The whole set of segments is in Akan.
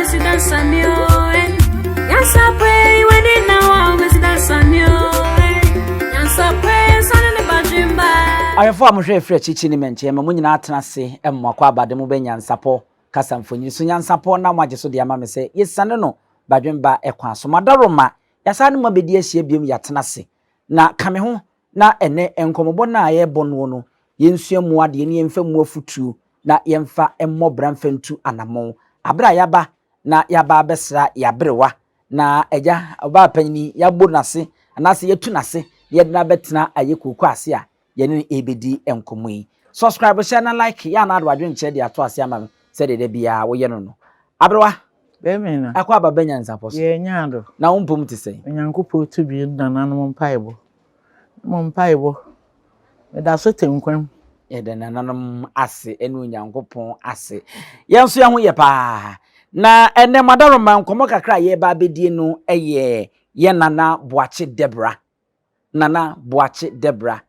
wobɛsi dansa mi o eh. Nyansapɛ w'ani na hɔ a wobɛsi dansa mi o eh. Nyansapɛ sane ne badwemba. Ahwɛfo a mohwɛ ɛfiri akyirikyiri ne mmɛnkyɛn ma mo nyinaa atena ase ma moakɔ abade mo bɛ nyansapɔ kasa mfonini so nyansapɔ na moagye so de ama me sɛ yɛsiane no badwemba kwan so. Mo adaworoma, yɛasan ne mo abɛdi ahyia biom yɛatena ase na ka me ho na ɛnnɛ nkɔmmɔbɔ no a yɛrebɔ noɔ no yɛnsua mu adeɛ na yɛmfa mu afotuo na yɛmfa mmɔ bra mfa ntu anammɔn aberɛ a yɛaba na yɛaba abɛsra yɛaberewa na agya ɔbaa panyin yi yɛabɔ n'ase anaasɛ yɛatu n'ase na yɛde no abɛtena ayɛ kooko ase a yɛne no ɛrebɛdi nkɔmmɔ yi. Subscribe hyɛ na like yɛ anaa de w'adwenkyerɛ de ato ase ama me sɛdeɛ da biara woyɛ no no. Aberewa, Bɛmɛ na. Akɔ aba bɛ nyansapɔ so. Yɛ nya do. Na wo mpom te sɛn? Onyankopɔn tumi ne nananom mpaebɔ. Mo mpaebɔ. Meda so te nkwa mu. Yɛda nananom ase ne Onyankopɔn ase. Yɛn nso yɛn ho yɛ paa. Na ɛnɛ Madaroma nkɔmmɔ kakra a yɛreba abɛdie no yɛ yɛn Nana Boakye Deborah. Nana Boakye Deborah.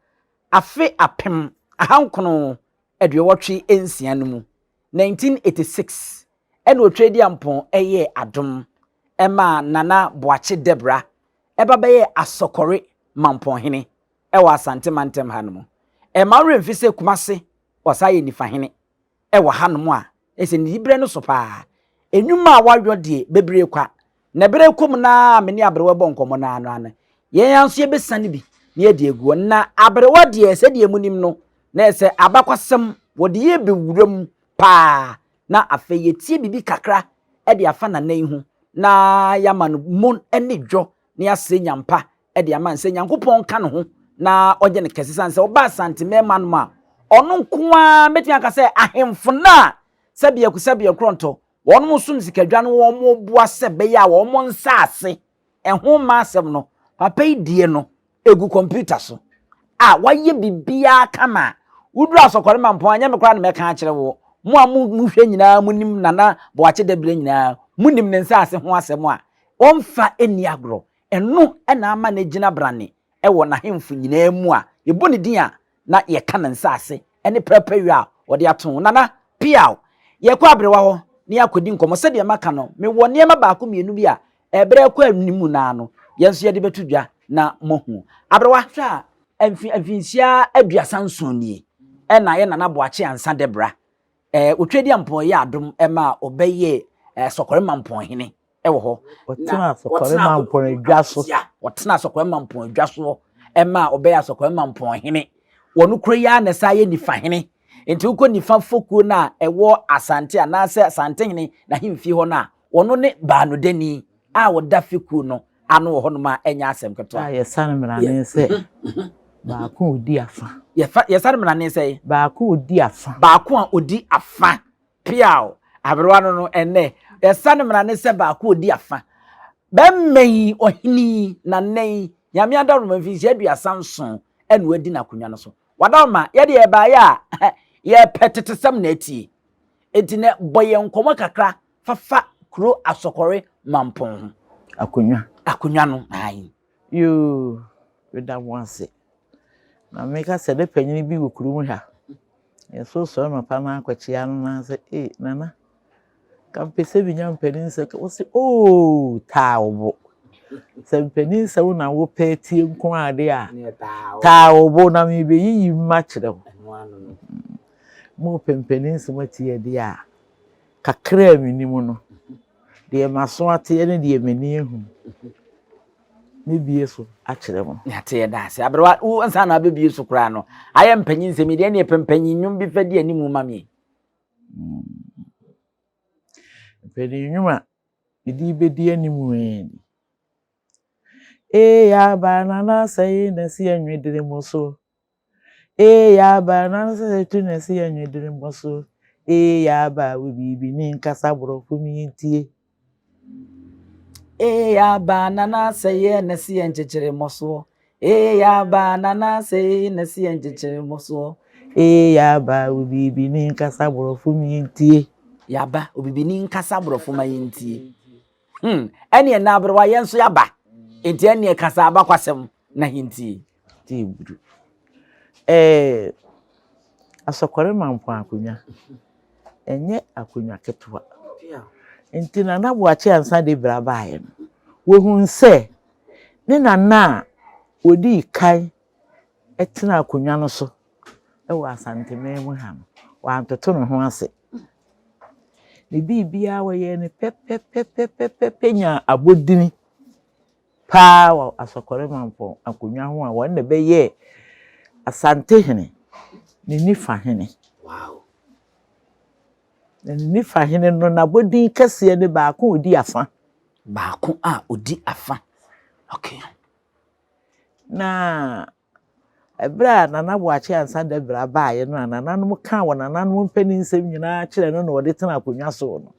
Afe 1986 no mu, 1986, ɛna Otweaduampɔn yɛɛ adom maa Nana Boakye Deborah ba bɛyɛɛ Asɔkɔre Mampɔnhene wɔ Asante mantam hanom. Ɛmma wo werɛ mfi sɛ Kumase ɔsan yɛ Nifahene wɔ hanom a, ɛsɛ ne diberɛ no so paa. Nnwuma a wayɔ deɛ, bebree kwa. Na berɛ rekɔ mu no ara a me ne aberewa bɔ nkɔmmɔ no ara no ara no, yɛn ara nso yɛbɛsiane bi na yɛde agu hɔ. Na aberewa deɛ, sɛdeɛ monim no, na ɛsɛ abakwasɛm, wɔde yɛ bɛwura mu paa. Na afei yɛtie biribi kakra de afa nana yi ho na yɛama no mo ne dwo na yɛasrɛ nyampa de ama no sɛ Nyankopɔn nka ne ho na ɔnyɛ no kɛse sane sɛ ɔba Asante mmarima nom a ɔno nko ara mɛtumi aka sɛ ahemfo no a sɛbiaku sɛbiaku korɔntɔ wɔn som sikadwa no wɔn boa sɛ bɛyɛ a wɔn nsaase ɛho mma asɛm no papa yi deɛ no egu kɔmputa so a wayɛ biribiara kama a woduru asɔkɔre ma mpɔn anyɛ me koraa na mɛka akyerɛ wo mo a mohwɛ nyinaa monim Nana Boakye Dabire nyinaa monim ne nsaase ho asɛm a ɔmfa nni agorɔ ɛno na ama no agyina brane wɔ n'ahemfo nyinaa mu a yɛbɔ ne din a na yɛka ne nsaase ne pɛrɛpɛyɔ a ɔde ato ho. Nana, Piaw! Yɛkɔ aberewa hɔ na yɛakɔdi nkɔmmɔ. Sɛdeɛ maka no, mewɔ nneɛma baako mmienu bi a ɛberɛ rekɔ anim no ara no, yɛn nso yɛde bɛto dwa na moahu. Aberewa, hwɛ a, mfe, mfinhyia 37 nie na yɛn Nana Boakye Ansah Debra, eh, Otwedeampɔn yɛɛ adom maa ɔbɛyɛɛ eh, Sɔkɔre Mampɔnhene wɔ hɔ. Ɔtenaa Asɔkɔre Mampɔn adwa so. Ɔtenaa Asɔkɔre Mampɔn adwa soɔ ɛma ɔbɛyɛ Asɔkɔre Mampɔn hene. Wɔn kuro yi ara na ɛsan yɛ Nifa hene. Nti wokɔ Nifa fokuo no a ɛwɔ Asante anaasɛ Asantehene n'ahemfie hɔ no a, ɔno ne baanodani a ɔda fekuo no ano wɔ hɔnom a ɛnyɛ asɛm ketewa. A yɛsane mmarane sɛ baako a ɔdi afa. Yɛfa yɛsane mmarane sɛ. Baako a ɔdi afa. Baako a ɔdi afa. Peaw! Aberewa no no, ɛnnɛ, yɛsane mmara ne sɛ baako ɔdi afa. Bɛmma yi, ɔhene yi, nana yi, Nyame adaworoma mfinhyia 37 ɛna wadi n'akonnwa no so. Wadaworoma, yɛde yɛbaeɛ a, yɛpɛ tetesɛm na atie. Enti nɛ, bɔ yɛn nkɔmmɔ kakra fafa kuro Asɔkɔre Mampɔn ho. Akonnwa. Akonnwa no, ae. Yoo, meda mo ase. Na meka sɛ ne panyin bi wɔ kurom ha. Yɛso sɔre anɔpa na akɔkyea no na sɛ ee nana ka mpɛ sɛ menya mpanin sɛ wo se oo taa wo bo. Sɛ mpanin sɛ wo na wopɛ tie nko ade a taa wo bo na mebeyiyi mma kyerɛ wo. Mopɛ mpanin nsɛm atie deɛ a kakra a menim no deɛ m'aso ateɛ ne deɛ m'ani ahu. Mebue so akyerɛ mo. Yɛate yɛda ase. Aberewa, wo ansa na abɛbue so koraa no, ayɛ mpanyin nsɛm yi deɛ ɛne ɛpɛ mpanyin nnwom bi fa di anim ma me. Mpanyin nnwom a mede bɛdi anim ni. Ee aba nana sɛe na si anwedere mo so. Ee aba nana sɛe tu na si anwedere mo so. Ee aba wo biribi ne nkasa borɔfo mi ntie. Ee aba nana sɛe na si nkyekyere mo soɔ. Ee aba nana sɛe na si nkyekyere mo soɔ. Ee aba wo biribi ne nkasa borɔfo mi ntie. Yaba obibini nkasa borɔfo ma yɛntie. Ɛneɛ na aberewa yɛn nso yaba. Enti ɛneɛ kasa abakwasɛm na yɛntie. Teburu. Ɛɛ Asɔkɔre Mampɔn akonnwa, ɛnyɛ akonnwa ketewa. Nti Nana Boakye ansa de bra baeɛ no, wɔhuu sɛ ne nana a ɔdii kan tenaa akonnwa no so wɔ Asanteman mu ha no, wantoto ne ho ase. Ne biribiara wɔyɛɛ no pɛpɛpɛpɛpɛ nyaa abɔdini paa wɔ Asɔkɔre Mampɔn akonnwa ho a wɔn na ɛbɛyɛɛ Asantehene ne Nifahene. Wow. Na ne Nifahene no, n'abɔdin kɛseɛ ne baako a ɔdi afa. Baako a ɔdi afa. Okay. Na ɛberɛ a Nana Boakye Ansah Dabira baeɛ no a nananom kaa wɔn nananom mpaninsɛm nyinaa kyerɛɛ no na wɔde tena akonnwa soɔ no,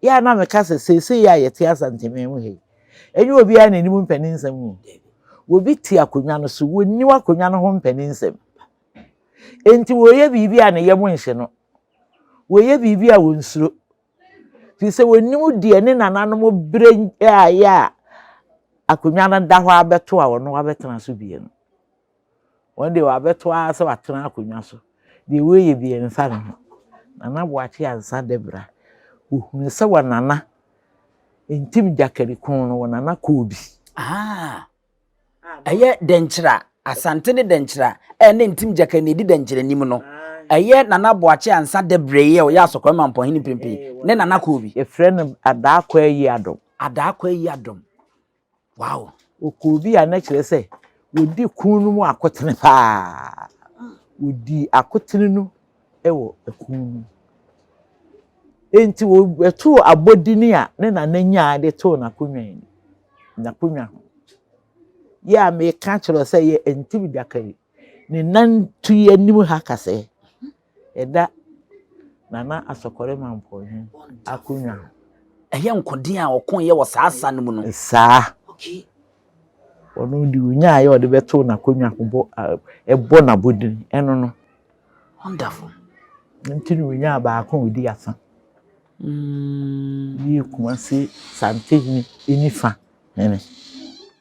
yɛ a na meka sɛ seesei a yɛte Asanteman mu ha yi, ɛnyɛ obiara na ɛnim mpaninsɛm o. Obi te akonnwa no so, wɔnnim akonnwa no ho mpaninsɛm. Enti wɔyɛ biribi a ne yam nhye no. Wɔyɛ biribi a wɔnsuro. Firi sɛ wɔnim deɛ ne nananom berɛ ayɛ a akonnwa no da hɔ abɛto a ɔno abɛtena so bie no. Wɔn deɛ wɔabɛto ara sɛ wɔatena akonnwa so. Deɛ wɔyɛ bi mfa ne ho. Nana Boakye Ansah Dabira, wɔhunu sɛ wɔ nana Ntim Gyakari ko no, wɔ nana kɔɔ bi. Ah, Ɛyɛ Dɛnkyira, Asante ne Dɛnkyira a ɛne Ntim Gyaka na ɛdi Dɛnkyira anim no. Ɛyɛ Nana Boakye Ansah Dabrɛ yi a ɔyɛ Asɔkɔre Mampɔnhene mprempren ne Nana Koobi. Yɛfrɛ no Adaakwa Ayi Adom. Adaakwa Ayi Adom. Wow. Ɔkoobi a na kyerɛ sɛ wɔdi ko no mu akotene paa. Wɔdii akotene no wɔ ɛko no mu. Enti wɔtoo abɔdini a ne nana nyaa de too n'akonnwa yi n'akonnwa ho. Yɛ a meka kyerɛ sɛ yɛ ntim daka yi ne nan tu yi anim ha kasɛɛ ɛda Nana Asɔkɔre Mampɔnhene akonnwa ho. Ɛyɛ nkoden a ɔkoeɛ wɔ saa sa no mu no. Saa. Ɔno deɛ ɔnyaeɛ a ɔde bɛtoo n'akonnwa ho bɔ ɛbɔ n'abɔdini ɛno no. Wonderful. Nti na onyaa baako a odi afa. Mm. Yɛ Kumasi Santehene nifa hene.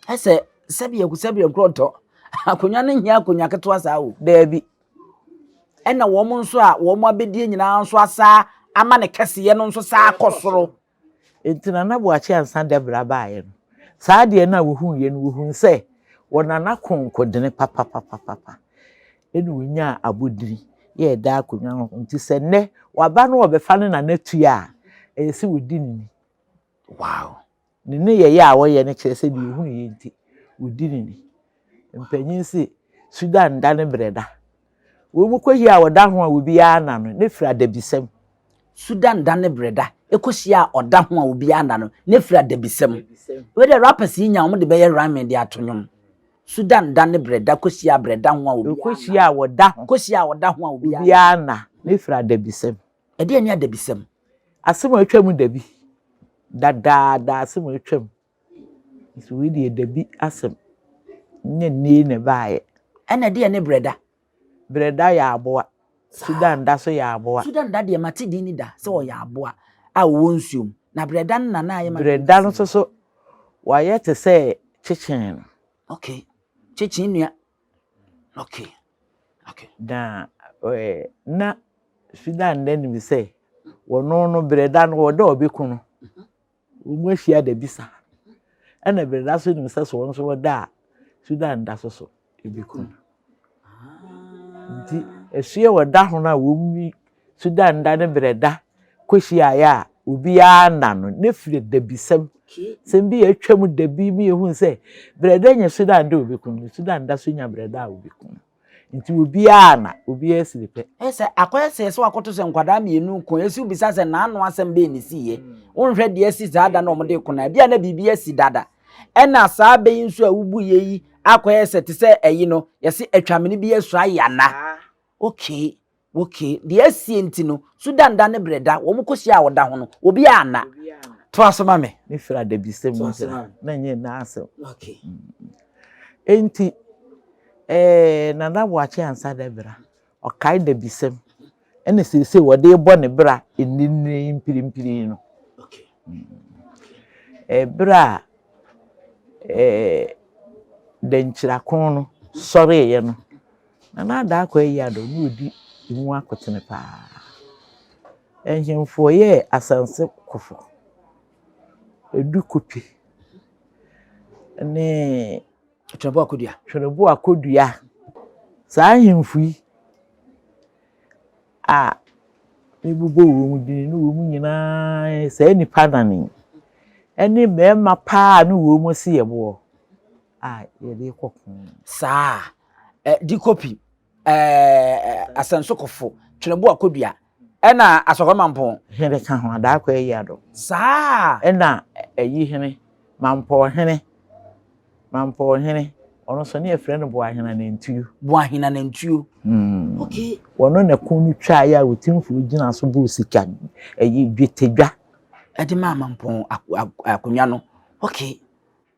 Ɛsɛ sɛbi ɛku sɛbi nkorɔntɔ akonnwa no nyɛ akonnwa ketewa saa o. Daabi. Ɛna wɔn nso a wɔn abɛdie nyinaa nso asa ama ne kɛseyɛ no nso saa kɔ soro. Enti Nana Boakye ansa Debra baeɛ no, saa adeɛ no a wɔhuiɛ no, wɔhuu sɛ wɔ Nana konkodene papapapapa ɛna ɔnyaa abodini yɛ ɛda akonnwa no ho. Nti sɛ nnɛ waba no wɔbɛfa ne Nana tua a, ɛyɛ sɛ wɔdi ne ni. Wow! Ne nneyɛeɛ a ɔyɛ no kyerɛ sɛ deɛ ɔhunuiɛ nti, ɔdi ne ni. Mpanyin se, Suda nda ne berɛ da. Wɔn mu kɔhyia a ɔda ho a obiara nna no, ne firi adabisɛm. Suda nda ne berɛ da, ɛkɔhyia a ɔda ho a obiara nna no, ne firi adabisɛm. Wei deɛ rappers yi nya wɔn de bɛyɛ rhyming de ato nnwom. Suda nda ne berɛ da, kɔhyia a berɛ da ho a obiara nna. Ɛkɔhyia a ɔda ho. Kɔhyia a ɔda ho a obiara nna, ne firi adabisɛm. Ɛdeɛn ne adabisɛm? Asɛm a atwam da bi. Dadaada asɛm a atwam. Nso wei deɛ dabi asɛm. Nyɛ nnɛ yi na ɛbaeɛ. Ɛna ɛdeɛn ne brɛda? Brɛda yɛ aboa. Sudan da nso yɛ aboa. Sudan da deɛ mate din no da sɛ ɔyɛ aboa a ɔwɔ nsuo mu. Na brɛda no na na ayɛ ma. Brɛda no nso so wayɛ te sɛ kyekyee no. Okay. Kyekyee nua. Okay. Okay. Na ɛɛ na Sudan da nim sɛ wɔno no brɛda no wɔda ɔbɛku no. Wɔn ahyia da bi saa. Ɛna brɛda so nim sɛ sɛ wɔn nso wɔda a Sudan da so so ɛbɛku no. Nti ɛsoɛ wɔda ho no a wɔn Sudan da ne brɛda kɔhyiaeɛ a obiara nna no ne firi dabisɛm. Sɛm bi a atwam da bi mu yɛhu sɛ brɛda nya Sudan da obi kun no, Sudan da so nya brɛda a obi kun no. Nti obiara na obiara siri pɛ. Ɛsɛ akɔyɛ sɛ sɛ wakɔto sɛ nkwadaa mmienu ko esi wobisa sɛ n'ano asɛm bɛn ne siiɛ. Wonhwɛ deɛ asi saa da na wɔde ko no ebi a na biribi asi dada. Ɛna saa bɛ yi nso a wobu yɛ yi akɔyɛ sɛ te sɛ ɛyi no yɛse atwamene bi asua yana. Okay. Okay, deɛ asie nti no, Sudan da ne berɛ da, wɔn kɔhyia a ɔda ho no, obiara anna. Toa so ma me. Ne firi adabisɛm mu nti na ɛnyɛ nna asɛm. Okay. Enti, eh, Nana Boakye Ansah Dabira, ɔkae dabisɛm, ɛna seesei wɔde rebɔ ne bra nnɛ yi mprempren no. Okay. Ɛberɛ a eh, Dankyirako no sɔreeɛ no, Nana Adaakwa ayi adɔ na ɔdi emu akotene paa. Nhemfoɔ yɛɛ Asanse kofo. Adu Kopi ne Tweneboa Akodua. Tweneboa Akodua. Saa ahemfo yi a mebobɔ wɔn din ne wɔn nyinaa saa nnipa nan yi ne mmarima paa a ne wɔn si yɛ boɔ a yɛde kɔ ko. Saa Dikopi, ɛɛ Asɛnsokɔfo, Tweneboa Akodua ɛna Asɔkɔre Mampɔn. Hene ka ho, Adaakwa Ayi Addo. Saa. Ɛna ɛyi hene, Mampɔn hene, Mampɔn hene, ɔno nso ne yɛfrɛ no Boahene Anantuo. Boahene Anantuo. Okay. Wɔno na ko no twaeɛ a Otumfoɔ gyina so bɔɔ sika ɛyi dwetɛdwa. Ɛde maa Mampɔn akonnwa no. Okay.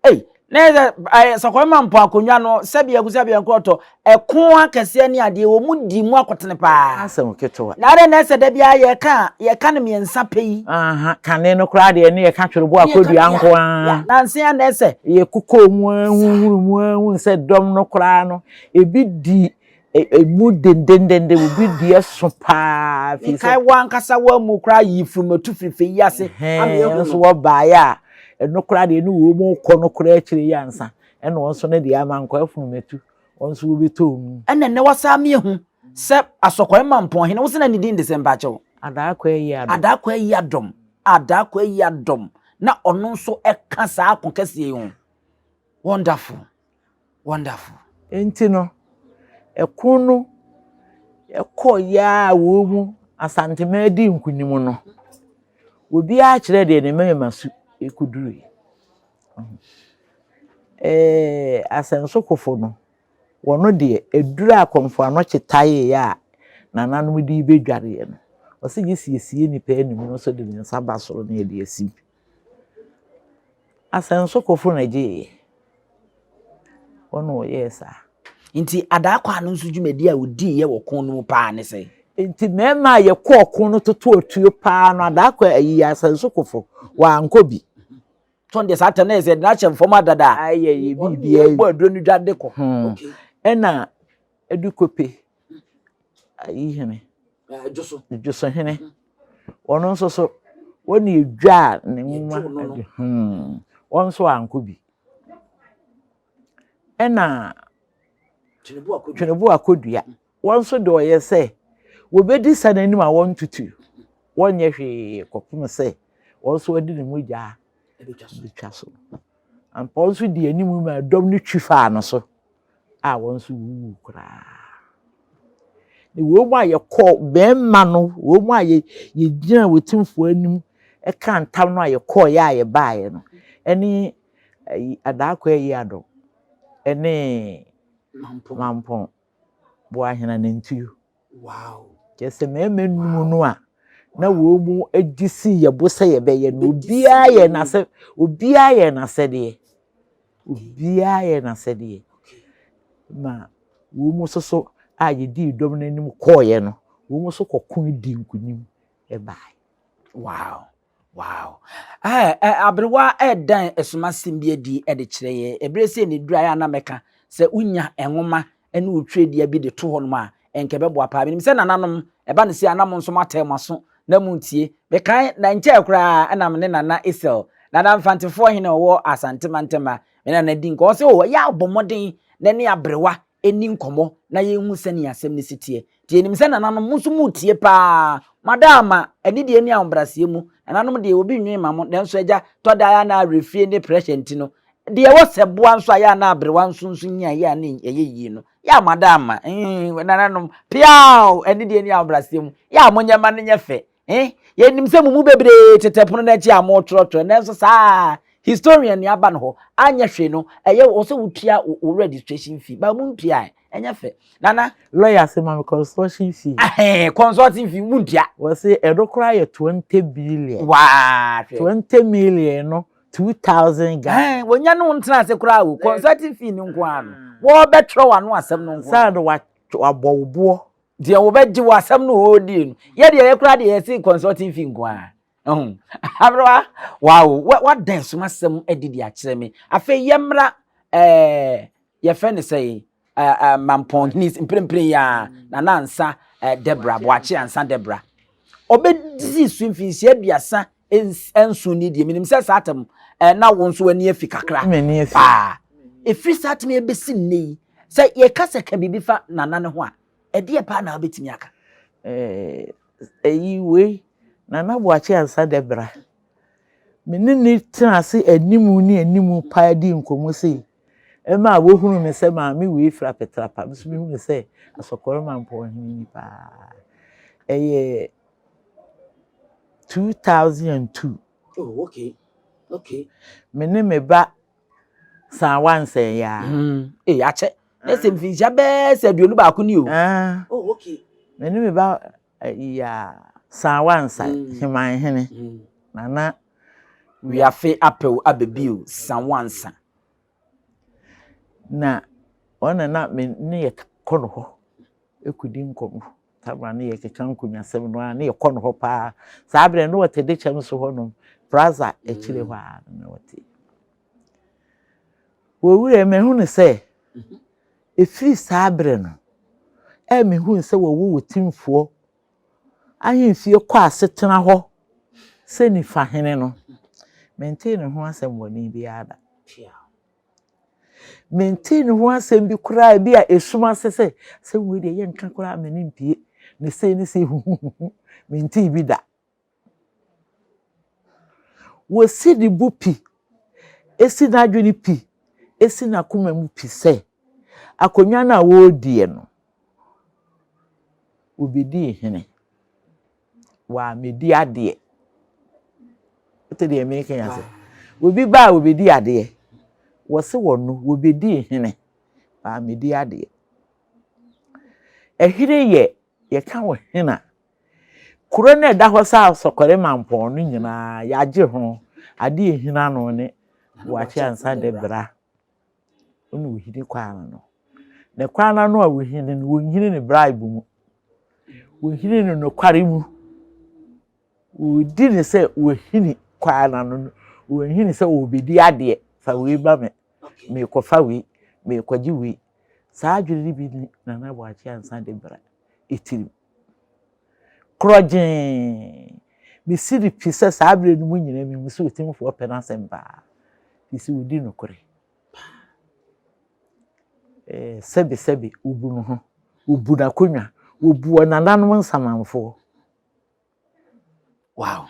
Ei, na yɛ sɛ Sɔkɔre Mampɔn akonnwa no sɛbi agu sɛbi nkorɔtɔ ɛko akɛseɛ ne adeɛ wɔ mu di mu akɔtene paa. Asɛm ketewa. Na adɛn na ɛsɛ da biara yɛka yɛka no mmiɛnsa pɛ yi. Aha, kane no koraa deɛ ne yɛka Twerɛboɔ Akodua nko ara. Nanse a na ɛsɛ. Yɛkokɔɔ mu ara huhuru mu ara hu sɛ dɔm no koraa no ebi di emu dendendenden obi di ɛso paa. Mekae wo ankasa woamu koraa yi furumatu firifi yi ase. Ɛhɛn nso wɔbaeɛ a ɛno koraa deɛ ne wɔn mu kɔ no koraa akyire yi ansa ɛna wɔn nso ne deɛ ama nkɔ afurumatu wɔn nso wɔbɛtɔ mu. Ɛna nnɛ wasan mehu sɛ Asɔkɔre Mampɔn hene wo sɛ na ne din de sɛ mpakyɛw. Adaakwa Ayi Adom. Adaakwa Ayi Adom. Adaakwa Ayi Adom na ɔno nso ɛka saa ako kɛseɛ yi ho. Wonderful. Wonderful. Enti no, ɛko no kɔeɛ a wɔn mu Asanteman dii nkunim no, obiara kyerɛɛ deɛ ne mmarima su kɔduruiɛ. Ɛɛ Asɛnsokofo no, wɔn deɛ, aduru a Kɔmfo Anokye taeeɛ a nananom de rebɛdwareɛ no, ɔse gye sɛ yɛsie nnipa anim no nso de ne nsa ba soro na yɛde asi. Asɛnsokofo na ɛgyeeɛ. Wɔn na wɔyɛɛ saa. Nti Adaakwa no nso dwumadi a ɔdiiɛ wɔ ko no mu paa ne sɛn? Nti mmarima a yɛkɔɔ ɔko no totoo atuo paa no, Adaakwa ayi Asɛnsokofo, wɔankɔ bi. Tɔn deɛ saa tɛm na yɛ sɛ yɛde no ahyɛ fam adada. Ayɛ yɛ biribiara. Bɔ aduro no dwa de kɔ. Ɛna Adukope ayi hene. Dwoso. Dwoso hene. Ɔno nso so, wɔn na edwaa ne nwoma. Hmm. Wɔn nso ankɔ bi. Ɛna Tweneboa Akodua. Wɔn nso deɛ ɔyɛ sɛ wɔbɛdi sa n'anim a wɔntutu. Wɔnyɛ hwee kɔpem sɛ wɔn nso wɔde ne mogya bɛtwa so. Ampa wɔn nso di anim ma dɔm no twi faa no so. a wɔn nso wuwuu koraa. Na wɔn mu a yɛkɔɔ bɛrima no, wɔn mu a yɛ yɛgyina Otumfoɔ anim ka ntam no a yɛkɔeɛ a yɛbaeɛ no, ɛne ayi Adaakwa Ayi Addo ɛne Mampɔn Boahene Anantuo. Wow. Kyerɛ sɛ mmarima num no a na wɔn mu gye sii yɛ bo sɛ yɛbɛyɛ no, obiara yɛ n'asɛ obiara yɛ n'asɛdeɛ. Obiara yɛ n'asɛdeɛ. Ma wɔn mu nso so a yɛdii dɔm no anim kɔɔeɛ no, wɔn nso kɔko dii nkonim baeɛ. Wow. Wow. Eh, eh, aberewa ɛdan asumasɛm bi adi de kyerɛ yɛ. Ɛberɛ sɛ ne duru a na mɛka sɛ wonya nwoma ne wo twerɛdua bi de to hɔnom a, ɛnka ɛbɛboa paa. Menim sɛ nananom, ɛba no sei a na mo nso moatɛn mo aso na montie. Mekae na nkyɛɛ koraa ɛna me ne Nana Esel, Nana Mfantefoɔ hene a ɔwɔ Asante mantam ha, me ne Nana di nkɔmmɔ. Ɔse, oh, ɛyɛ a bɔ mmɔden na ne aberewa ɛni nkɔmmɔ na yɛnhu sɛnea asɛm no si teɛ. Nti yɛnim sɛ nananom, mo nso moretie paa. Moada ama anidie ne ahobrɛaseɛ mu. Nananom deɛ, obi nnwen ma mo, nanso agya, tɔ da a na awerɛfie ne pressure nti no, Deɛ ɛwɔ sɛ boa nso a yɛ a na aberewa nso nso nyi a yɛ a na ɛyɛ yie no, yɛ a moada ama. Mm, nananom, piaw, anidie ne ahobrɛaseɛ mu, yɛ a monyɛ ma no nyɛ fɛ. Eh, yɛnim sɛ mo mu bebree tete pono no akyi a motwerɛtwerɛ, nanso saa historian ni aba no hɔ, anyɛ hwee no, ɛyɛ wɔ sɛ wotua wo registration fee, ba mu ntua ɛnyɛ fɛ. Nana. Lawyer se ma me consulting fee. Ahɛn, consulting fee, mu ntua. Wɔ se ɛno koraa yɛ 20 billion. Waa, hwɛ. 20 million no 2000 Ghana. Ɛn, wɔnya ne wo ntena ase koraa o, consulting fee no nko ara no, wɔbɛtwerɛ w'ano asɛm no nko ara. Saa no wabɔ wo boɔ. Deɛ wɔbɛgye wɔ asɛm no wɔredie no, yɛ deɛ yɛ koraa deɛ yɛse consulting fee nko ara. Ɛho, aberewa, wow, wadan sum asɛm adi de akyerɛ me. Afei yɛmmra ɛɛ, yɛfrɛ no sɛ Mampɔnhene mprempren yi ara, Nana Ansa Debra, Boakye Ansa Debra. Ɔbɛdii so mfinhyia aduasa nson ni deɛ, menim sɛ saa tam na wo nso w'ani afi kakra paa. Ɛfiri saa tam ɛbɛsi nnɛ yi, sɛ yɛka sɛ ka biribi fa Nana no ho a, ɛdeɛ paa na wobɛtumi aka? Ɛyi wei, Nana Boakye Ansah Dɛbra, me ne ne tena ase animu ne animu paa di nkɔmmɔ sei, ɛma a wɔhunu me sɛ maame wei fira petrapa, me nso mehunu sɛ Asɔkɔre Mampɔnhene ni paa. Ɛyɛ 2002. Oh, okay. Okay. Me ne me ba san wansɛn yaa. Ee, akyɛ. Na sɛ mfinhyia bɛɛ sɛ 21 ni o. Ah. Oh, okay. Me ne me ba yaa san wansa hemanhene. Nana. Wiafe apɛw abɛbio san wansa. Na ɔna na me ne yɛ kɔ no hɔ ekodi nkɔmɔ. Tamara ne yɛkeka nkonnwasɛm no ara ne yɛkɔ no hɔ paa. Saa berɛ no wɔte Dekyɛm so hɔnom, Plaza akyire hɔ ara na wɔte. Wɔwuiɛ mahu no sɛ ɛfiri saa berɛ no ɛ mehu sɛ wɔwɔ wɔ timfoɔ ahemfie kɔ asetena hɔ sɛ nifa hene no, mentee ne ho asɛm bɔne biara da. Mentee ne ho asɛm bi koraa bi a esum ase sɛ asɛm wei deɛ yɛnka koraa ma ne mpie ne sei ne sei huhuhuhu, mentee bi da. Wɔsi ne bo pi, esi n'adwene pi, esi n'akoma mu pi sɛ akonnwa no a wɔrediɛ no, wɔbɛdii hene. Wammɛdi adeɛ. Wote deɛ mereka yi ase? Obi ba a wɔbɛdi adeɛ. Wɔse wɔno wɔbɛdi hene, wammɛdi adeɛ. Ɛhene yɛ, yɛka wɔ hene a, kuro no a ɛda hɔ sɛ Asɔkɔre Mampɔn no nyinaa yɛagye ho. Adeɛ ehini ano ne Boakye Ansa de bra. Ɔna ohini kwan no. Na kwan no ano a wɔhini no, wɔnhini no bribe mu. Wɔhini no nokware mu. Wɔdi no sɛ wɔhini kwan no ano no, wɔnhini sɛ wɔrebɛdi adeɛ. Fa wei ma me, merekɔfa wei, merekɔgye wei. Saa adwene no bi ni Nana Boakye Ansah de bra tirim. Korɔgyee! Mesi no pi sɛ saa berɛ no mu nyinaa mehu sɛ Otumfoɔ pɛ n'asɛm paa. Ɛfiri sɛ ɔdi nokorɛ. Ɛɛ sɛbesɛbe, ɔbu ne ho, ɔbu n'akonnwa, ɔbu ɔnananom nsamanfoɔ. Wow.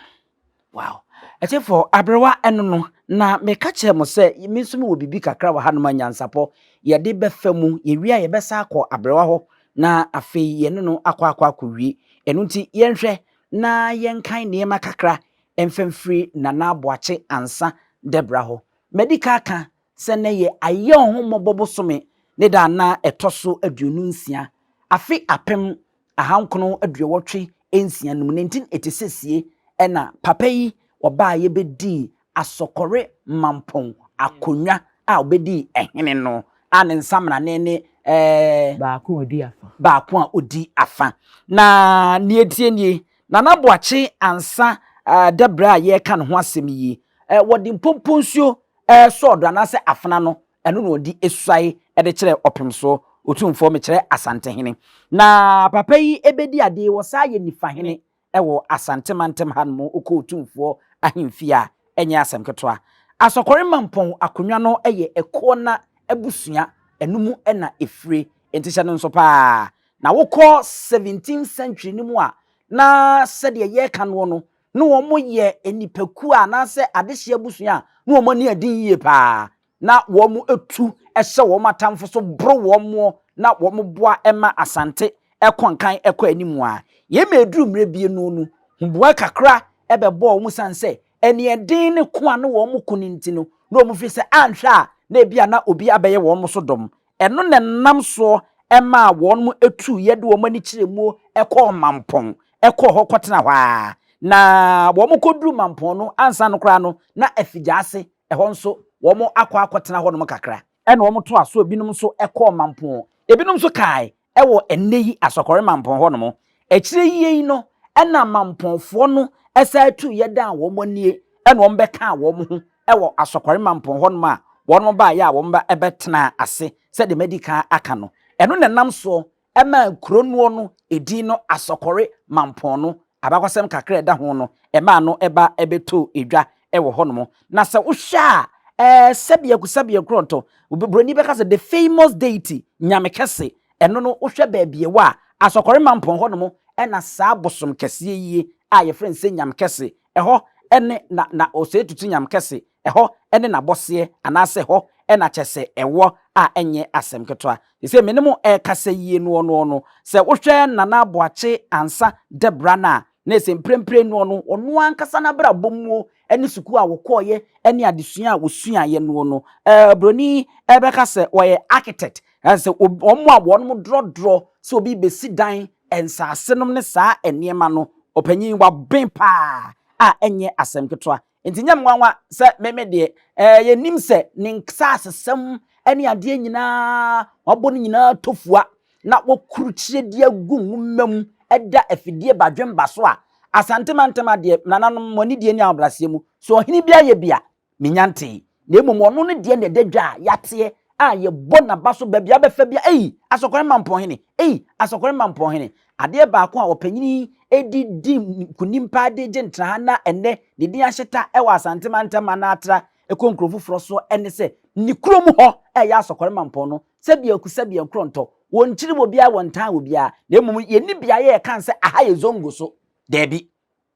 Wow. Ɛkyɛfoɔ, aberewa ɛno no, na meka kyerɛ mo sɛ me nso mewɔ biribi kakra wɔ hanom a nyansapɔ yɛde bɛfa mu. Yɛwie a yɛbɛsa akɔ aberewa hɔ na afei yɛne no akɔ akɔ akɔwie. Ɛno nti yɛnhwɛ na yɛnkan nneɛma kakra mfa mfiri Nana Aboakye Ansah Dɛbra hɔ. Madi ka aka sɛ nnɛ yɛ Ayɛwohommɔbɔ bosome ne da a na ɛtɔ so 26, afe 1986 no mu, 1986 sie, ɛna papa yi ɔbaeɛ bɛdii Asɔkɔre Mampɔn akonnwa a ɔbɛdii ɛhene no a ne nsamrane ne ɛɛ. Baako a ɔdi afa. Baako a ɔdi afa. Na nea ɛtie nie, Nana Boakye Ansah Dabrɛ a yɛreka ne ho asɛm yi, wɔde mpomponsuo sɔɔdo anaasɛ afena no, ɛno na wɔde suae de kyerɛ ɔpemsoɔ, Otumfoɔ, mekyerɛ Asantehene. Na papa yi bɛdi adeɛ, wɔsan yɛ Nifahene wɔ Asante mantam hanom, wokɔ Otumfoɔ ahemfie a, ɛnyɛ asɛm ketewa. Asɔkɔre Mampɔn akonnwa no yɛ Ɛkoɔna abusua, ɛno mu na ɛfire, enti hyɛ no nso paa. Na wokɔ 17th century no mu a, na sɛdeɛ yɛreka noɔ no, na wɔyɛ nnipakuo a anaasɛ adehyeɛ abusua a na wɔn ani yɛ den yie paa. Na wɔtu hyɛ wɔn atamfo so boro wɔn moɔ na wɔboa ma Asante kɔ nkan kɔ anim a. Yei ma ɛduru mmerɛ bi no no, huboa kakra bɛbɔɔ wɔn sane sɛ aniɛden ne ko a na wɔko no nti no, na wɔfiri sɛ anhwɛ a na ebia na obi abɛyɛ wɔn so dɔm. Ɛno na ɛnam soɔ maa wɔn tuiɛ de wɔn ani kyerɛɛ muo kɔɔ Mampɔn, kɔɔ hɔ kɔtenaa hɔ ara. Na wɔkɔduruu Mampɔn no, ansa no koraa no, na Afigyaase, ɛhɔ nso wɔakɔ akɔtena hɔnom kakra. Ɛna wɔtoaa so, ebinom nso kɔɔ Mampɔn, ebinom nso kae wɔ ɛnnɛ yi Asɔkɔre Mampɔn hɔnom. Akyire yi no, ɛna Mampɔnfoɔ no san tuiɛ dan wɔn anie ɛna wɔbɛkaa wɔn ho wɔ Asɔkɔre Mampɔn hɔnom a wɔn baeɛ a wɔn bɛtenaa ase sɛdeɛ madi kan aka no. Ɛno na ɛnam soɔ maa kuro noɔ no edin no Asɔkɔre Mampɔn no Abakɔsɛm kakra a ɛda ho no, ɛmaa no ba bɛtɔɔ dwa wɔ hɔnom. Na sɛ wohwɛ a, ɛɛ, sɛbeaku sɛbeɛ nkorɔntɔ, buroni bɛka sɛ the famous deity, Nyame kɛse, ɛno no, wohwɛ baabi ɛwɔ a, Asɔkɔre Mampɔn hɔnom na saa bosom kɛseɛ yi a yɛfrɛ no sɛ Nyame kɛse, ɛhɔ ne na, na Osei Tutu Nyame kɛse, ɛhɔ ne n'abɔseɛ anaasɛ ɛhɔ na kyerɛ sɛ ɛwɔ a ɛnyɛ asɛm ketewa. Seesei me ne mo rekasa yie noɔ noɔ no, sɛ wohwɛ Nana Boakye Ansah Debra no a, na ɛsɛ mprempren noɔ no, ɔno ankasa n'abrabɔ muo ne sukuu a wɔkɔeɛ ne adesua a wɔsuaeɛ noɔ no, ɛɛ buroni bɛka sɛ ɔyɛ architect, ɛsɛ sɛ wɔn a wɔn drɔdrɔ sɛ obi bɛsi dan, nsaase nom ne saa nneɛma no, ɔpanyin waben paa a ɛnyɛ asɛm ketewa. Enti nyɛ me nwanwa sɛ me me deɛ, ɛɛ yɛnim sɛ ne nsaasesɛm ne adeɛ nyinaa, wabɔ ne nyinaa tofua na wɔkurukyire de agu nwoma mu da afidie badwemba so a, Asante mantam adeɛ, nananom, mo anidie ne ahobrɛaseɛ mu, sɛ ɔhene bi ayɛ bi a, mennya ntee. Na mmom ɔno ne deɛ na ɛda dwa a yɛateɛ a yɛbɔ n'aba so baabi a wobɛfa biara, ei, Asɔkɔre Mampɔnhene, ei, Asɔkɔre Mampɔnhene. Adeɛ baako a ɔpanyin yi de di nkunim paa de gye ntraha na ɛnnɛ ne din ahyeta wɔ Asante mantam anaa atra kɔ nkuro foforɔ soɔ ne sɛ ne kurom hɔ a ɛyɛ Asɔkɔre Mampɔn no, sɛbiaku sɛbia nkorɔntɔ, wɔnkyiri obiara, wɔntan obiara, na mmom yɛnni beaeɛ a yɛka sɛ aha yɛ Zongo so. Daabi.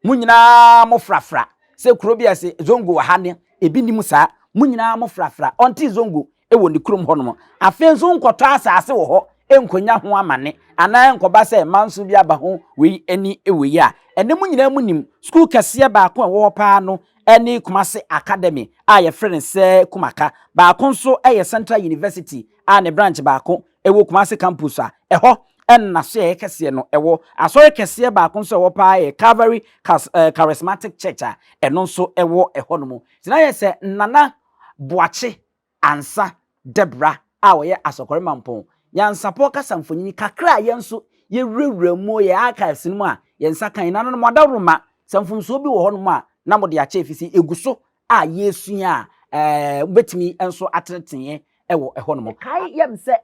Mo nyinaa mo frafra sɛ kuro bi a ɛsɛ Zongo wɔ ha ne ebi nim saa. Mo nyinaa mo frafra. Ɔnte Zongo wɔ ne kurom hɔnom. Afei nso nkɔtɔ asase wɔ hɔ nkɔnya ho amane anaa nkɔba sɛ manso bi aba ho wei ne wei a. Ɛnɛ mo nyinaa mo nim sukuu kɛseɛ baako a ɛwɔ hɔ paa no ne Kumasi Academy a yɛfrɛ no sɛ Kumaka. Baako nso yɛ Central University a ne branch baako ɛwɔ Kumasi campus a ɛhɔ na n'asoɛeɛ kɛseɛ no wɔ. Asɔre kɛseɛ baako nso a ɛwɔ paa yɛ Calvary Charismatic Church a ɛno nso wɔ ɛhɔ nom. Nti na yɛ sɛ Nana Boakye Ansah Debra a ɔyɛ Asɔkɔre Mampɔn nyansapɔ kasa mfonini kakra a yɛn nso yɛwurawura mu yɛ archives no mu a yɛn nsa ka yi. Nananom adaworoma, sɛ mfomsoɔ bi wɔ hɔ nom a na mode akyɛ ɛfiri sɛ ɛgu so a yɛresua a, ɛɛ, wobɛtumi nso ateneteneɛ wɔ ɛhɔnom. Mekae yam sɛ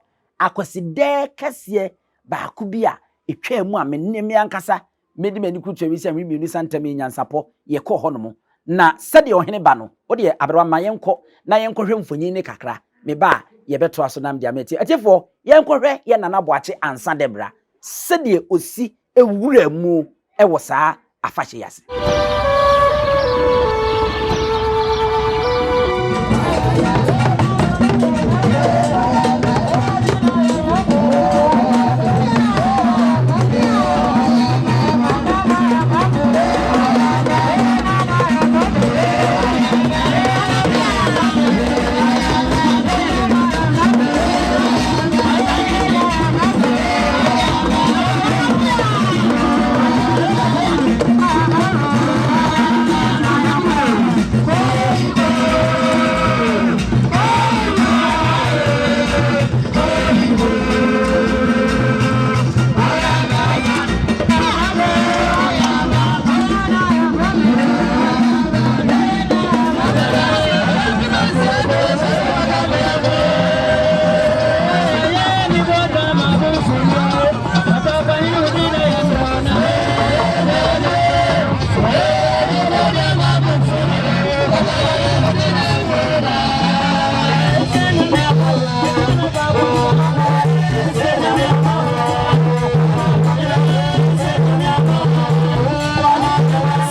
akwasidɛɛ kɛseɛ baako bi a ɛtwaa mu a me ne me ankasa mede m'ani kurukyerɛ wisiaa mmienu sa ntam yɛ nyansapɔ, yɛkɔɔ hɔnom. Na sɛdeɛ ɔhene ba no, wo deɛ aberewa ma yɛnkɔ na yɛnkɔhwɛ mfonyin no kakra, meba a yɛbɛtoa so na mede ama atie. Atiefoɔ, yɛnkɔhwɛ yɛn Nana Boakye ansa dɛ bra, sɛdeɛ ɔsi wuraa mu wɔ saa afahyɛ yi ase.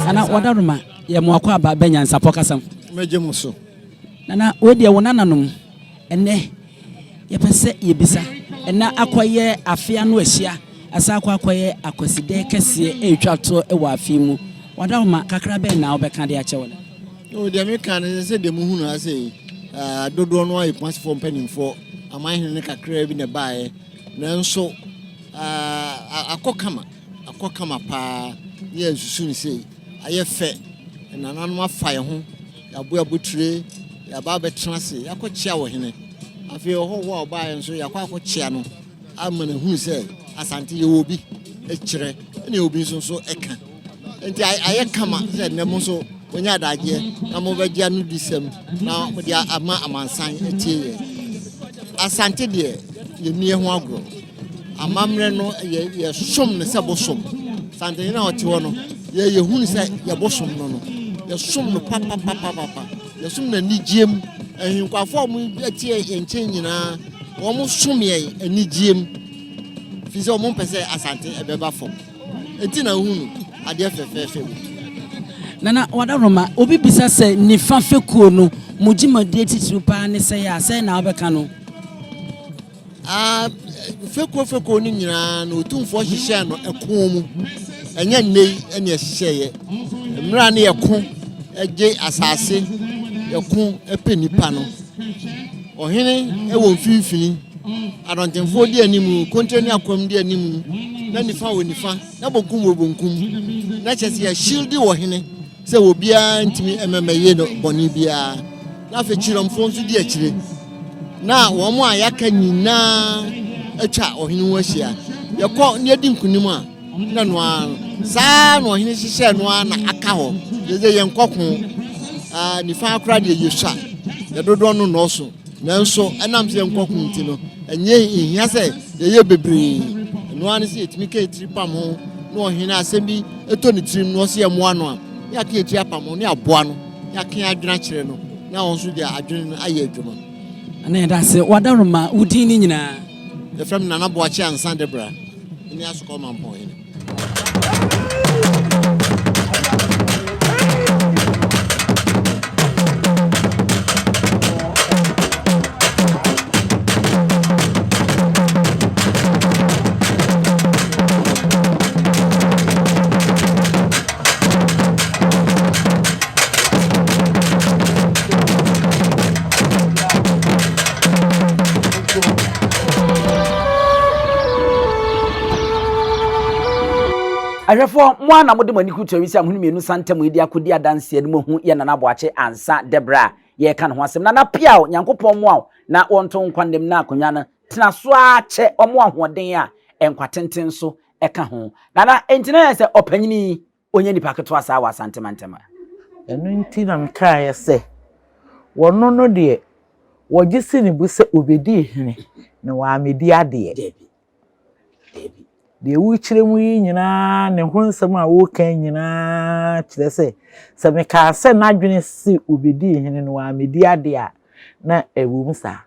Nana Wadaroma yɛ mo akɔ aba bɛ nyansapɔ kasa mu. Mɛgye mo so. Nana wei deɛ wo nananom ɛnɛ yɛpɛ sɛ yɛbisa ɛnɛ akɔyɛ afe ano ahyia asan akɔ akɔyɛ akwasidɛ kɛseɛ ɛretwa toɔ wɔ afe mu Wadaroma kakra bɛn na wobɛka de akyɛ wo nana? O deɛ meka ne sɛ deɛ muhunu ha sei dodoɔ no ayɛ Kumasefoɔ mpanimfoɔ amanhene no kakraa bi na ɛbaeɛ nanso akɔ kama akɔ kama paa ne yɛnsusu no sei ayɛ fɛ nananom afa yɛn ho yɛaboa abotire yɛaba abɛtena ase yɛakɔkyea wɔ hene afei ɔhɔhoɔ a ɔbaeɛ nso yɛakɔ akɔkyea no ama no ahunu sɛ Asante yɛwɔ obi kyerɛ ɛne obi nso nso ɛka nti ayɛ kama sɛ nnɛ mo nso monya adagyeɛ na mobɛgye ano di sɛm na mode ama amansan atie yɛ Asante deɛ yɛnni ho agorɔ amammerɛ no yɛsom no sɛ bosom Asantehene a ɔte hɔ no. Yɛ yɛhunu sɛ yɛbosom no no, yɛsom no papapapapa. Yɛsom no anigyeɛ mu. Ahenkwafoɔ a wɔte yɛn nkyɛn nyinaa, wɔsom yɛn anigyeɛ mu. Firi sɛ wɔmpɛ sɛ Asante ɛbɛba fam. Enti na wohunu adeɛ fɛfɛɛfɛ wei. Nana Wadaroma, obi bisa sɛ Nifa fekuo no mo dwumadie titiriw paa ne sɛn a, sɛn na wobɛka no? Ah, fekuo fekuo no nyinaa no Otumfoɔ hyehyɛɛ no ɛko mu. Ɛnyɛ nnɛ yi ɛne ɛhyehyɛeɛ. Mmerɛ a ne yɛko gye asase, yɛko pɛ nipa no. Ɔhene wɔ mfimfini, adɔntenfoɔ di anim, kontre ne akwam di anim, na nifa wɔ nifa, na bonkum wɔ bonkum. Na kyerɛ sɛ yɛahyildi ɔhene sɛ obiara ntumi mmɛyɛ no bɔne biara. Na afei kyerɛmfoɔ nso di akyire. Na wɔn a yɛaka nyinaa atwa ɔhene ho ahyia. Yɛkɔ na yɛdi nkonim a, na no ara no saa na ɔhene hyehyɛɛ no ara na aka hɔ. Yɛdze yɛn kɔko nifa koraa deɛ yɛsua, yɛ dodoɔ no nnɔɔso, nanso ɛnam sɛ yɛn kɔko nti no, ɛnyɛ nhia sɛ yɛyɛ bebree. Ɛno ara ne sɛ yɛtumi ka yɛtiri pam ho na ɔhene asɛm bi ɛtɔ ne tirim na ɔsɛ yɛmmoa no a, na yɛaka yɛtiri apam ho na yɛaboa no, na yɛaka yɛn adwene akyerɛ no na ɔno nso de adwene no ayɛ adwuma. Nana yɛda ase. W'adaworoma, wo din ne nyinaa? Yɛfrɛ me Nana Boakye Ansah Debra. Ne Asokɔ Mampɔn hene. Ahwɛfoɔ, mo ara na mode mo ani kutu awisi ahono mmienu sa ntam yi de akɔdi adanseɛ no moahu yɛ Nana Aboakye ansa dɛ berɛ a yɛreka ne ho asɛm. Nana Piaw, Nyankopɔn mmoa wo na wɔnto wo nkwa nnam na akonnwa no tena so ara kyɛ ɔmo ahoɔden a nkwa tenten nso ka ho. Nana, enti na yɛ sɛ ɔpanyini yi Ɔnyɛ nipa ketewa saa wɔ Asante mantam ha. Ɛno nti na mekaeɛ sɛ, Wɔno no deɛ, wɔgye si ne bo sɛ ɔbɛdii hene, na wammɛdi adeɛ. Dabi, dabi. Deɛ worekyerɛ mu yi nyinaa, ne ho nsɛm a woreka yi nyinaa kyerɛ sɛ, sɛ mekaa sɛ n'adwene se ɔbɛdii hene na wammɛdi adeɛ a, na ɛwom saa.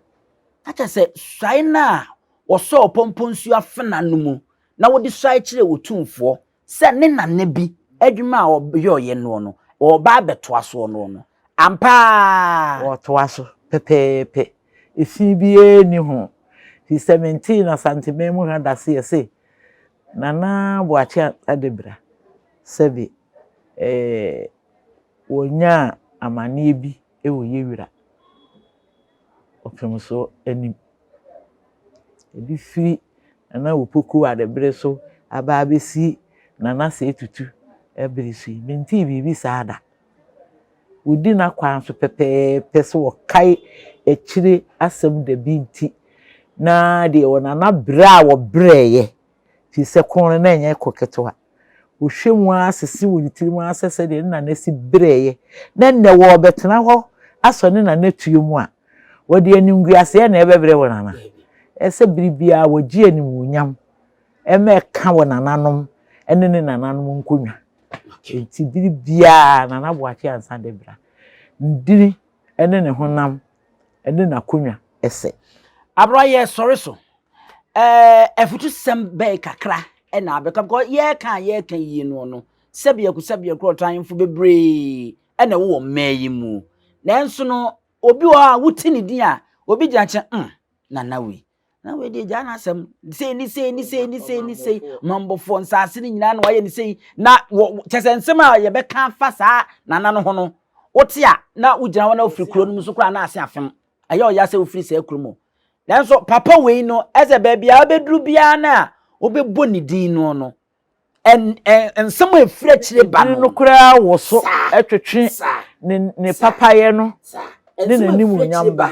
Na kyerɛ sɛ, suae no a wɔsɔɔ ɔpɔmpɔ nsuo afena no mu na wɔde suae kyerɛɛ Otumfoɔ sɛ ne nana bi adwuma a ɔyɔeɛ noɔ no, ɔreba abɛtoa soɔ noɔ no, ampa ara. Ɔretoa so pɛpɛɛpɛ. Efi biara nni ho. Firi sɛ mentee no Asanteman mu ha da se yɛse Nana Boakye Adebra sɛbe eh, wɔnyaa amaneɛ bi wɔ Yewira ɔpemsoɔ anim. Ebi firi Nana Opoku Ade bere so aba abɛsi Nana Sey Tutu bere so yi, mentee biribi saa da. Wɔdi n'akwan so pɛpɛɛpɛ sɛ wɔkae akyire asɛm da bi nti na deɛ wɔ Nana berɛ a wɔbrɛeɛ, firi sɛ ko no na ɛnyɛ ko ketewa. Wɔhwɛ mu ara sese wɔ ne tirim ara sɛ sɛdeɛ ne nana si brɛeɛ na nnɛ wɔrebɛtena hɔ asɔ ne nana tuo mu a, Wɔde animguaseɛ na ɛbɛbrɛ wɔn anaa? Ɛsɛ sɛ bere biara wɔgye animuonyam ma ɛka wɔn nananom ne ne nananom nkonnwa. Enti bere biara Nana Boakye Ansah Debra ndini ne ne honam ne n'akonnwa sɛ. Abra yɛ sɔre so. Ɛɛ afutusɛm bɛyɛ kakra ɛna abɛka because yɛreka a yɛreka yie no no sɛbiako sɛbiako ɔtɔ ahemfo bebree ɛna ɛwɔ mmaa yi mu nanso no Obi wɔ hɔ a wote ne din a, obi gyina nkyɛn, mm, nana wei. Na wei deɛ gyaa n'asɛm. Sei ne sei ne sei ne sei ne sei. Mambɔfoɔ nsaase no nyinaa na wayɛ ne sei. Na wɔ kyɛ sɛ nsɛm a yɛbɛka afa saa nana no ho no, wote a na wogyina hɔ na wofiri kuro no mu so koraa na ase afem. Ɛyɛ ɔya sɛ wofiri saa kuro mu. Nanso papa wei no, ɛsɛ baabi a wobɛduru biara no a wobɛbɔ ne din no no, nsɛm a ɛfiri akyire ba no. no koraa wɔ so twetwe ne ne papayɛ no ne n'animuonyam ba.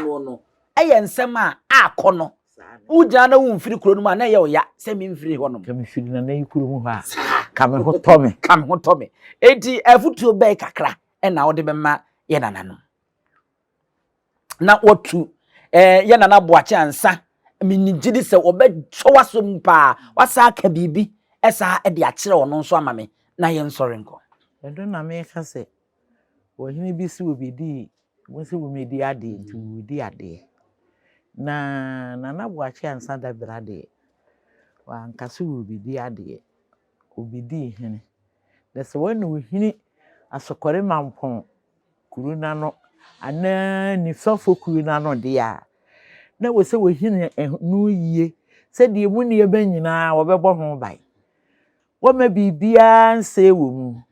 Ɛyɛ nsɛm a akɔ no. Wogyina na womfiri kuro no mu a na ɛyɛ ɔya sɛ memfiri hɔ nom. Ka mefiri nana yi kuro mu hɔ a, ka me ho tɔ me. Ka me ho tɔ me. Enti afotuo bɛyɛ kakra ɛna wode bɛma yɛ nananom. na wɔtu eh, yɛ nana boakye ansa menni gye di sɛ wɔbɛsɔ w'asɛm mu paa wasa aka biribi ɛsaa de akyerɛ ɔno nso ama me na yɛnsɔre nkɔ. Ɛno na meka sɛ ɔhene bi se wɔbɛdii, wɔn se wɔmmɛdi adeɛ nti wɔredi adeɛ. Na Nana Boakye Ansah Dabira deɛ, wanka sɛ wɔrebɛdi adeɛ, ɔbɛdii hene. Na sɛ wɔne ohini Asokɔre Mampɔn kuro no ano anaa Nifafo kuro no ano deɛ a, na ɛwɔ sɛ wɔhini no yie sɛdeɛ emu nneɛma nyinaa wɔbɛbɔ ho ban. Wɔmma biribiara nsɛe wɔ mu,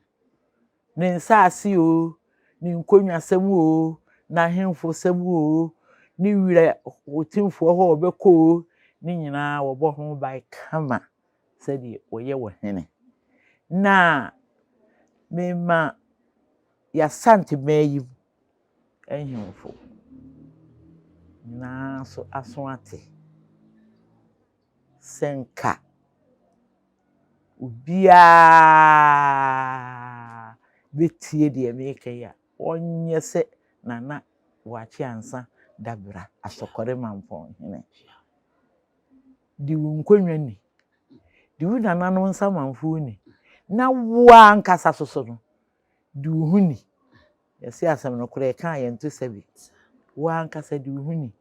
ne nsaase oo, ne nkonnwasɛm oo, n'ahemfosɛm oo, ne wira otumfoɔ hɔ a ɔbɛkɔ oo, ne nyinaa wɔbɔ ho ban kama sɛdeɛ wɔyɛ wɔ hene. Na mema yɛAsanteman yi mu ahemfo nyinaa nso aso ate. Sɛ nka obiara bɛtie deɛ mereka yi a, ɔnyɛ sɛ Nana Boakye Ansah Dabra, Asɔkɔre Mampɔn hene. Di wo nkonnwa ni, di wo nananom nsamanfoɔ ni, na wo ara ankasa soso no, di wo ho ni. Yɛse asɛm no korɛ yɛka a yɛnto sɛbi. Wo ankasa di wo ho ni.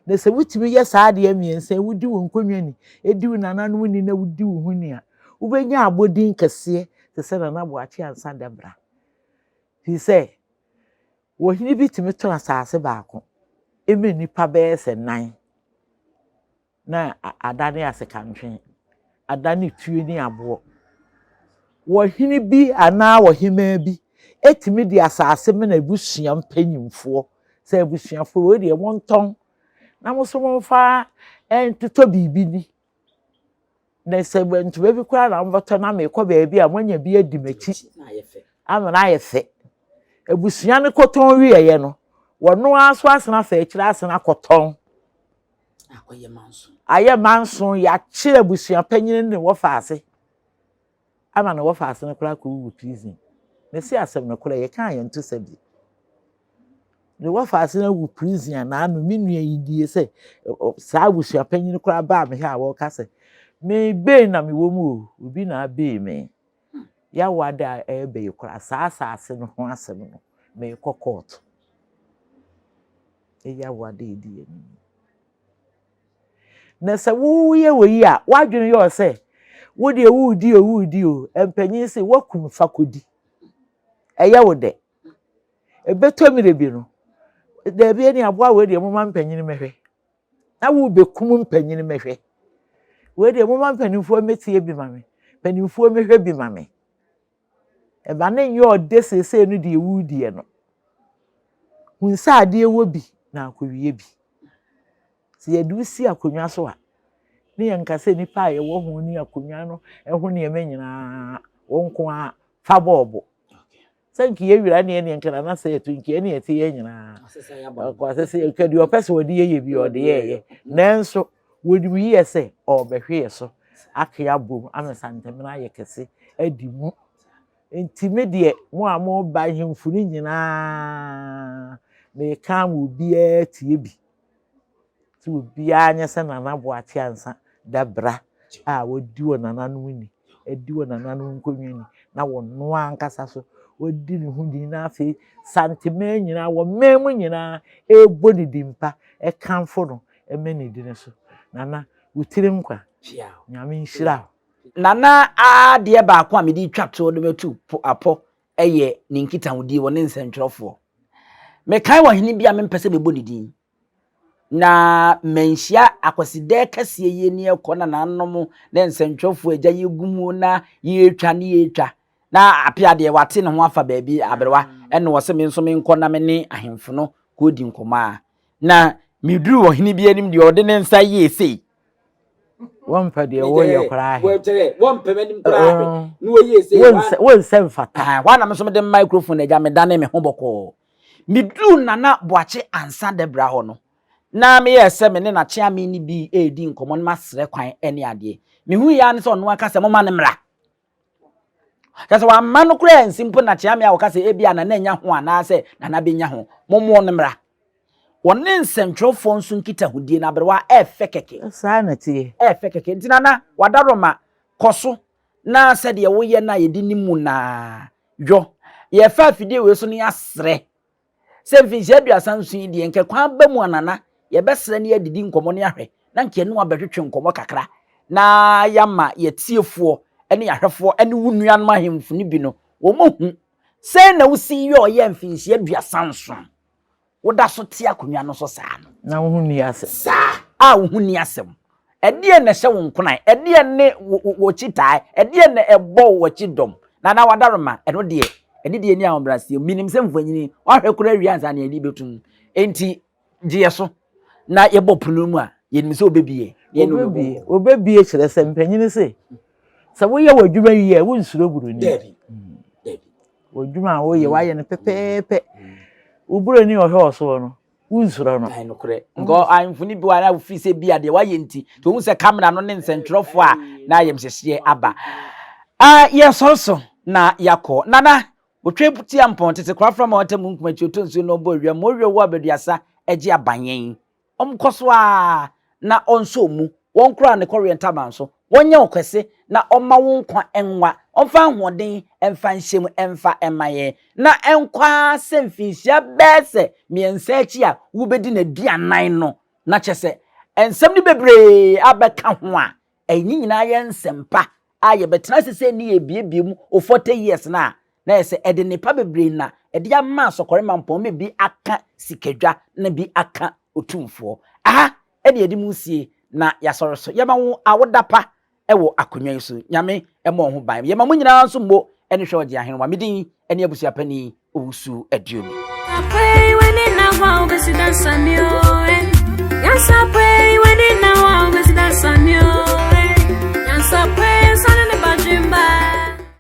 Na sɛ wotumi yɛ saa adeɛ mmiɛnsa yi, wodi wo nkonnwa ni, di wo nananom ni na wodi wo ho ni a, wobɛnya abɔdin kɛseɛ te sɛ Nana Boakye Ansah Dabra. Firi sɛ, ɔhene bi tumi tɔn asase baako ma nnipa bɛyɛ sɛ nan. na adane asekantwe, adane tuo ne aboɔ. Ɔhene bi anaa ɔhemmaa bi tumi de asase ma n'abusua mpanimfoɔ sɛ abusuafoɔ wei deɛ montɔn na mo nso momfa ntotɔ biribi ni. Na sɛ ntoma bi koraa na mobɛtɔ na mekɔ baabi a moanya bi adi m'akyi ama no ayɛ fɛ. Abusua no kɔtɔn wieeɛ no, wɔno ara nso asan afa akyire asan akɔtɔn. Akɔyɛ manso. Ayɛ manso, yɛakyere abusua panyin ne ne wɔfaase ama ne wɔfaase no koraa akɔwu wɔ prison. Mese asɛm no korɛ, yɛka a yɛnto sa bi. Ne wɔfaase no awu prison a naano me nua yi die sɛ saa abusua panyin koraa baa me ha a wɔka sɛ me bail na mewɔ mu o, obi na abail me. Yawa da a ɛreba yi koraa saa asaase no ho asɛm no merekɔ court. Eyi awo ade a edi yɛn anim. Na sɛ woyɛ wei a, w'adwene yɛ sɛ wo deɛ woredi o woredi o, mpanyin se woakum fa kɔdi. Ɛyɛ wo dɛ. Ɛbɛtɔ mmerɛ bi no, daabi ɛne aboa wei deɛ momma mpanyin mmɛhwɛ. Na worebɛkum mpanyin mmɛhwɛ. Wei deɛ momma mpanimfoɔ mmɛtie bi ma me. Mpanimfoɔ mmɛhwɛ bi ma me. Ɛma no nyɛ ɔdɛ seesei no deɛ worediɛ no. Hu sɛ adeɛ wɔ bi na akɔwie bi. Sɛ yɛde wo si akonnwa so a, ne yɛnka sɛ nnipa a yɛwɔ ho ne akonnwa no ho nneɛma nyinaa wo nko ara fa bɔɔbo. Sɛ nka yɛwira ne ɛneɛ nka nana sɛ yɛto nka ɛne ɛte yɛ nyinaa. Ɔkɔ sɛ nka deɛ ɔpɛ sɛ ɔde yɛyɛ bi ɔde yɛyɛ. Nanso wɔnim yie sɛ ɔrebɛhwe yɛ so aka abom ama Santemena ayɛ kɛse adi mu. Nti me deɛ mo a moba ahemfo no nyinaa meka ama obiara tie bi. Sɛ obiara nyɛ sɛ Nana Boakye Ansah Dabra a wadi wɔ nananom ni, adi wɔ nananom nkonnwa ni, na wɔno ankasa so wadi ne ho ni na afei Santeman nyinaa, wɔ man mu nyinaa ɛrebɔ ne din pa, ɛkamfo no, ɛma ne dini so. Nana, wo tiri nkwa. Nyame nhyira wo. Nana adeɛ baako a mede retwa toɔ de bɛtu apɔ yɛ ne nkitahodie wɔ ne nsɛntwerɛfoɔ. Mekae ɔhene bi a mempɛ sɛ mebɔ ne din. Na manhyia akwasidɛɛ kɛseɛ yi ani ɛkɔ na nanom ne nsɛntwerɛfoɔ agya yɛgu mu na yɛretwa ne yɛretwa. Na apea deɛ wate ne ho afa baabi aberewa ɛna ɔse me nso menkɔ na me ne ahemfo no kɔdi nkɔmmɔ a. Na meduru ɔhene bi anim deɛ ɔde ne nsa yɛɛ sei. Wɔmpɛ deɛ wɔyɛ koraa hwɛ. Wɔmpɛ m'anim koraa hwɛ. Na wɔyɛ sei. Wɔnsɛ mfata. Hɔ a na me nso mede microphone agya medane me ho bɔkɔɔ. Meduruu Nana Boakye Ansah Debra hɔ no, na meyɛɛ sɛ me ne n'akyeame no bi redi nkɔmmɔ na masrɛ kwan ne adeɛ. Mehui ara ne sɛ ɔno aka sɛ momma no mmra. Kyerɛ sɛ wamma no koraa ansi mpo n'akyeame a wɔka sɛ ebia Nana anya ho anaasɛ Nana bɛnya ho. Mommoɔ no mmra. Wɔne nsɛntwerɛfoɔ nso nkitahodie no aberewa ɛɛfɛ kɛkɛ. Saa na ɛteɛ. Ɛɛfɛ kɛkɛ. Nti Nana, w'adaworoma, kɔ so na sɛdeɛ woyɛ no a yɛde nim wo no ara, yɔ. Yɛfa afidie wei so no yɛasrɛ sɛ mfinhyia 37 yi deɛ nka kwan ba mu a Nana yɛbɛsrɛ ne yɛadidi nkɔmmɔ ne ahwɛ na nka yɛne wo abɛtwetwe nkɔmmɔ kakra na yɛama yɛtiefoɔ ne yɛahwɛfoɔ ne wo nuanom ahemfo no bi no wɔn ahu sɛn na wosi yɛ ɔyɛ mfinhyia 37 woda so te akonnwa no so saa no. Na wo ho nni asɛm. Saa a wo ho nni asɛm. Ɛdeɛn na ɛhyɛ wo nkonan? Ɛdeɛn ne w'akyi tae? Ɛdeɛn na ɛbɔ w'akyi dɔm? Nana Wadaroma, ɛno deɛ, ɛne deɛ ni ahobrɛaseɛ. Menim sɛ mfonini, woahwɛ koraa awie ansa na yɛde bɛtum. Enti, gye yɛ so na yɛbɔ pono mu a, yɛnim sɛ wobɛbie. Wobɛbie. Wobɛbie kyerɛ sɛ mpanyini se, sɛ woyɛ w'adwuma yie a, wonsuro buroni. Daabi. Daabi. W'adwuma a woyɛ, woayɛ no pɛpɛɛpɛ. Wo buroni a ɔhwɛ wo soɔ no, wonsuro no. Ɛyɛ nokorɛ. Nka ahemfo no bi wɔ a na wofiri sɛ bi a deɛ wayɛ nti, nti wɔhu sɛ kamera no ne nsɛntwerɛfoɔ a na ayamhyehyeɛ aba. Ah, yɛsɔre so na yɛakɔ. Nana, wotwa tia mpɔn tete korafra ma wɔta mu nkumakyi ɔtɔ nsuo na ɔbɔ awia ma ɔwia owó abaduasa gye abanyɛn. Ɔnkɔ so ara na ɔnsɔ mu, wɔnkora ne kɔreɛ ntaban so, wɔnyɛ wo kɛse na ɔmma wo nkwa nwa, ɔmfa ahoɔden mfa nhyɛ mu mfa mma yɛn, na ɛnkɔ ara sɛ mfinhyia bɛyɛ sɛ mmiɛnsa akyi a wobɛdi n'aduanan no, na kyerɛ sɛ nsɛm no bebree abɛka ho a, ɛyi ne nyinaa yɛ nsɛmpa a yɛbɛtena ase sɛ ne yɛbiebie mu o 40 years no a, na yɛ sɛ ɛde nnepa bebree na ɛde ama asɔkɔre mampɔn ma bi aka sikadwa na bi aka otumfoɔ. Aha ɛne yɛde mu sie na yɛasɔre so. Yɛma wo awoda pa wɔ akonnwa yi so. Nyame mmɔ wo ho ban. Yɛma mo nyinaa nso mmo ne hwɛ ɔgye ahenewa. Me din ne abusuapanin Owusu Aduomi.